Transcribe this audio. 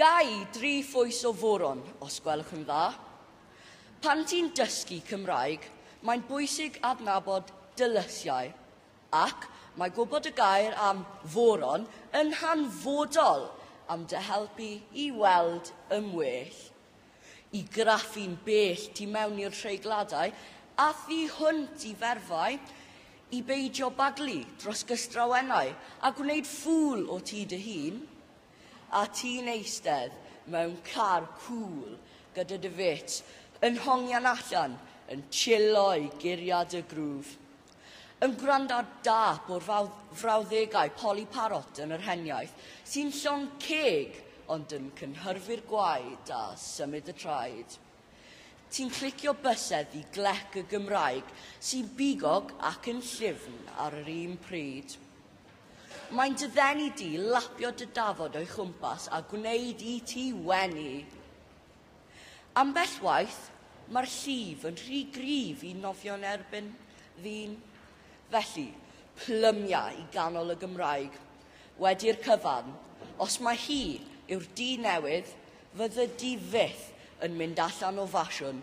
Ga i dri phwys o foron, os gwelwch yn dda. Pan ti'n dysgu Cymraeg, mae'n bwysig adnabod dylysiau, ac mae gwybod y gair am foron yn hanfodol am dy helpu i weld yn well. I graffu'n bell tu mewn i'r treigladau a thu hwnt i ferfau, i beidio baglu dros gystrawennau a gwneud ffŵl o ti dy hun, a ti'n eistedd mewn car cŵl gyda dy fêts yn hongian allan yn chillo i guriad y grŵf. Yn gwrando ar dâp o'r frawddegau Polly Parrot yn yr heniaith sy'n llond ceg ond yn cynhyrfu'r gwaed a symud y traed. Ti'n clicio bysedd i glec y Gymraeg sy'n bigog ac yn llyfn ar yr un pryd. Mae'n dy ddenu di lapio dy dafod o'i chwmpas a gwneud i ti wenu. Ambell waith, mae'r llif yn rhy gryf i nofio'n erbyn ddyn. Felly, plymia i ganol y Gymraeg. Wedi'r cyfan, os mae hi yw'r dŷ newydd, fyddi di fyth yn mynd allan o ffasiwn.